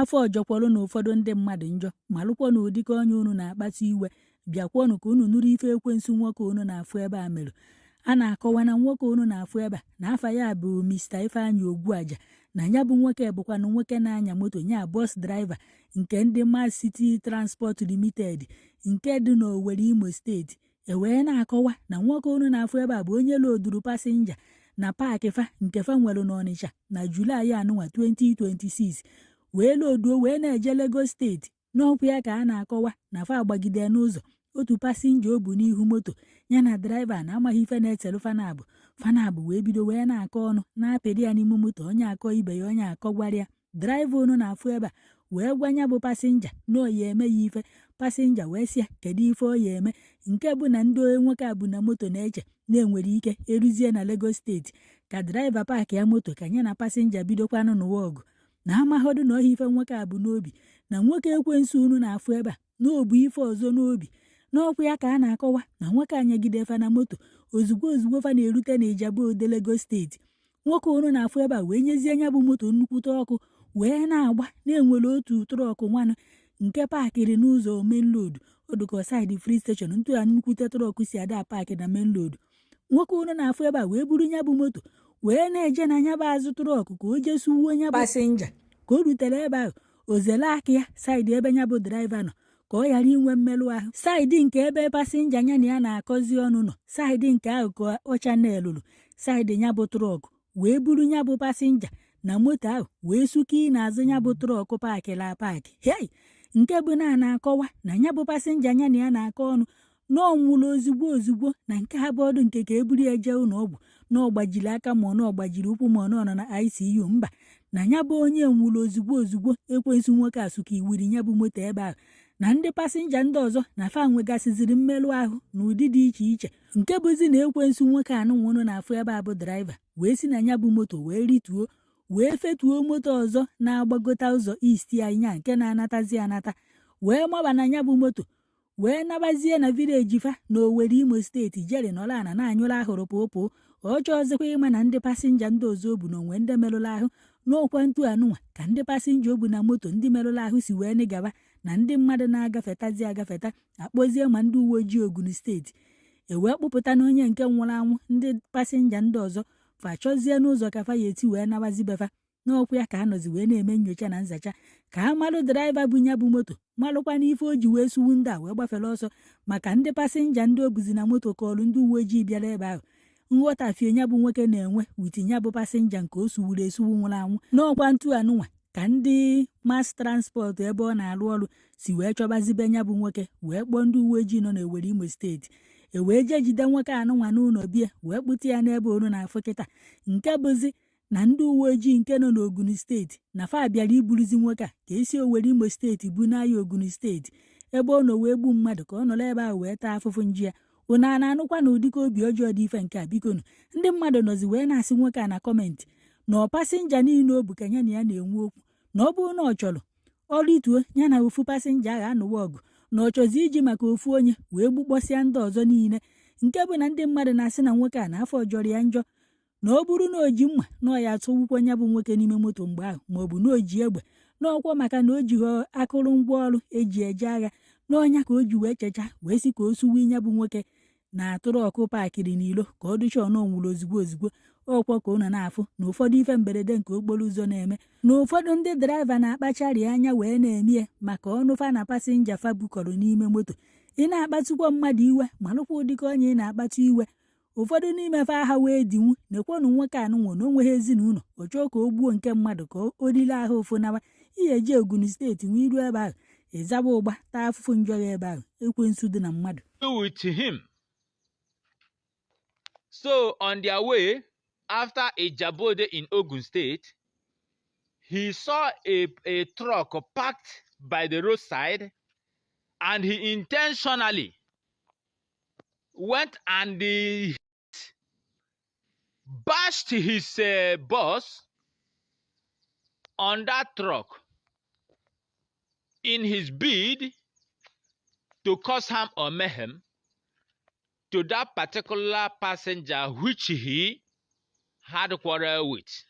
Afọ ọjọkwọrọ na ụfọdụ ndị mmadụ njọ, malụkwa na ụdịka onye unu na-akpasu iwe. Bịakwanụ ka unu nụrụ ife ekwensu nwoke unu na-afụ ebe a mere. A na-akọwa na nwoke unu na-afụ ebe a na afa ya bụ Mr. Ifeanyi Ogwuaja, na ya bụ nwoke bụkwanụ nwoke na-anya moto nya bus driver nke ndị Mass City Transport Limited nke dị n'Owerri, Imo Steeti. E wee na-akọwa na nwoke unu na-afụ ebe a bụ onye loaduru passenger na park fa nke fa nwere n'Ọnịcha na Julaị anụnwa 2026, wee loaduo wee na-eje Lagos Steeti. N'ọkwa ya ka a na-akọwa na fa agbagide n'ụzọ, otu passenger o bu n'ihu moto ya na driver na-amaghị ife na-eselu fanabụ fanabụ wee bido wee na-akọ ọnụ na-apịrị ya n'ime moto, onye akọ ibe ya, onye akọ gwara ya. Driver unu na-afụ ebe a wee gwa ya bụ passenger na ọ ya eme ya ife. Passenger wee sị ya kedu ife ọ ya eme, nke bụ na ndị nwoke a bụ na moto na-eche na-enwere ike eruzie na Lagos Steeti ka driver park ya moto ka ya na passenger bidokwanụ n'ụwa ọgụ, na amaghọdụ na ọhịa ife nwoke a bụ n'obi, na nwoke ekwensu unu na-afụ ebe a na o bu ife ọzọ n'obi. N'ọkwa ya ka a na-akọwa na nwoke anyagide fa na moto, ozugbo ozugbo fa na-erute na Ijebu Ode, Lagos Steeti, nwoke unu na-afụ ebe a wee nyezie nya bụ moto nnukwute ọkụ wee na-agba. Na-enwere otu truck nwanụ nke parkịrị n'ụzọ main road, ọdụkọ side Free Station ntụ a nnukwute truck si ada park na main road. Nwoke unu na-afụ ebe a wee buru nya bụ moto wee na-eje na nya bụ azụ truck ka o jee suwuo nya bụ passenger. Ka o rutere ebe ahụ, o zere aka ya side ebe nya bụ driver nọ ka ọ ghara inwe mmerụ ahụ. Side nke ebe passenger ya na ya na-akọzi ọnụ nọ, side nke ahụ ka ọ channelụrụ side ya bụ truck wee buru ya bụ passenger na moto ahụ wee suki n'azụ ya bụ truck parkịrị apark. Hei, nke bụ na a na-akọwa na ya bụ passenger ya na ya na-akọ ọnụ na ọ nwụrụ ozugbo ozugbo, na nke ha bụ ọdụ nke ka e buru ya jee ụlọ ọgwụ na ọ gbajiri aka ma ọ na ọ gbajiri ụkwụ ma ọ nọ na ICU. Mba, na ya bụ onye nwụrụ ozugbo ozugbo ekwensu nwoke asụka iwiri ya bụ moto ebe ahụ, na ndị passenger ndị ọzọ na fa nwegasịziri mmerụ ahụ n'ụdị dị iche iche. Nke bụzi na ekwensu nwoke anụnwụnụ na-afụ ebe a bụ driver wee si na ya bụ moto wee rituo wee fetuo moto ọzọ na-agbagota ụzọ east anya nke na-anatazi anata, wee maba na ya bụ moto wee nabazie na village fa na Owerri, Imo Steeti, jeri nọrọ ana na-anyụrụ ahụrụ pụpụ. Ọ chọọzikwa ịma na ndị passenger ndị ọzọ o bu na onwe ndị merụrụ ahụ n'ọkwa ntu anụnwa ka ndị passenger o bu na moto ndị merụrụ ahụ si wee nịgaba, na ndị mmadụ na-agafetazi agafeta akpọzie ma ndị uwe ojii Ogun Steeti e wee kpụpụta na onye nke nwụrụ anwụ. Ndị passenger ndị ọzọ fa chọzie n'ụzọ ka fa ya eti wee nabazibefa. N'ọkwa ya ka a nọzi wee na-eme nyocha na nzacha ka a malụ driver bụ nya bụ moto, malụkwa n'ife o ji wee suwu ndị a wee gbafere ọsọ, maka ndị passenger ndị o buzi na moto kọọlụ ndị uwe ojii bịara ebe ahụ nghọtafie nya bụ nwoke na-enwe with nya bụ passenger nke o suwuru esuwu nwụrụ anwụ. N'ọkwa ntu anụnwa ka ndị Mass Transport ebe ọ na-arụ ọrụ si wee chọbazibe nya bụ nwoke, wee kpọọ ndị uwe ojii nọ n'Owerri, Imo Steeti, e wee jee jide nwoke anụnwa n'ụlọ bie wee kpụta ya n'ebe onu na-afụ kịta. Nke bụzi na ndị uwe ojii nke nọ n'Ogun Steeti na fa bịara iburuzi nwoke a ka esi Owerri, Imo Steeti bu n'ahịa Ogun Steeti ebe ọ nọ wee gbu mmadụ ka ọ nọrọ ebe ahụ wee taa afụfụ nji ya. Unu a na-anụkwa na ụdịka obi ọjọọ dị ife nke a? Bikonu, ndị mmadụ nọzi wee na-asị nwoke a na comment na ọ passenger niile o bu ka ya na ya na-enwe okwu, na ọ bụrụ na ọ chọrọ ọrịtuo ya na ofu passenger ahụ anụwa ọgụ, na ọ chọzi iji maka ofu onye wee gbukpọsịa ndị ọzọ niile. Nke bụ na ndị mmadụ na-asị na nwoke a na afọ jọrọ ya njọ, na ọ bụrụ na o ji mma na ọ ya atụwukwa ya bụ nwoke n'ime moto mgbe ahụ, ma ọ bụ na o ji egbe, n'ọkwa maka na o jighị akụrụngwa ọrụ eji eje agha n'ọnya ka o ji wee checha wee sị ka o suwe ya bụ nwoke na truck parkịrị n'ilo ka ọ dụcha ọnụ nwụrụ ozugbo ozugbo. Ọkwa ka ụnụ na-afụ na ụfọdụ ife mberede nke okporo ụzọ na-eme na ụfọdụ ndị driver na-akpachari anya wee na-eme ya maka ọnụ fa na passenger fa bukọrọ n'ime moto. Ị na-akpatukwa mmadụ iwe, malụkwa ụdịka onye ị na-akpatu iwe. Ụfọdụ n'ime fa aha wee dinwu nekwanụ nwoke anụnwụ na o nweghị ezinụlọ, ọ chọọ ka o gbuo nke mmadụ ka o rile ahụ ụfụ nawa ihe eji Ogun Steeti nwee iru ebe ahụ ịzaba ụgba taa afụfụ njọ ya ebe ahụ. Ekwensu dị na mmadụ. With him. So on their way after Ijebu-Ode in Ogun State, he saw a truck parked by the roadside and he intentionally went and bashed his bus on that truck in his bid to cause harm or mayhem to that particular passenger which he had quarrel with.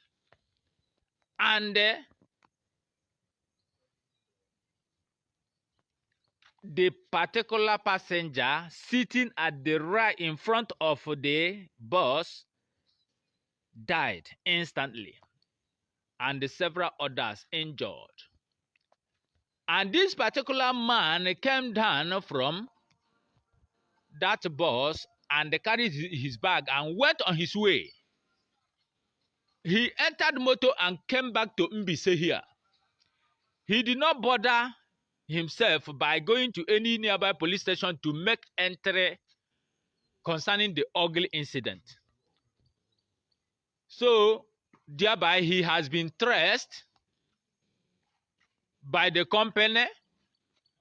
And The particular passenger sitting at the right in front of the bus died instantly, and several others injured. And this particular man came down from that bus and carried his bag and went on his way. He entered motor and came back to Mbaise here. He did not bother himself by going to any nearby police station to make entry concerning the ugly incident. So, thereby, he has been traced by the company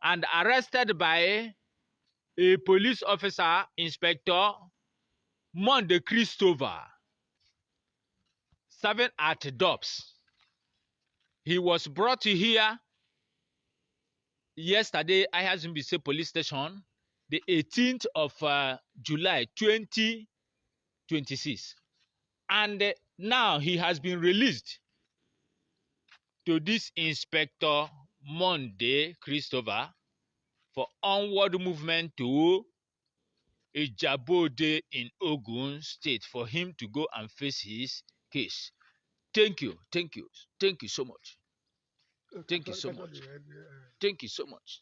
and arrested by a police officer, Inspector Monde Christopher, serving at DOPS. He was brought here yesterday, Ahiazu Mbaise Police Station, the 18th of July 2026. And now he has been released to this Inspector Monday Christopher for onward movement to Ijebu-Ode in Ogun State for him to go and face his case. Thank you, thank you, thank you so much. Thank you so much. Thank you so much.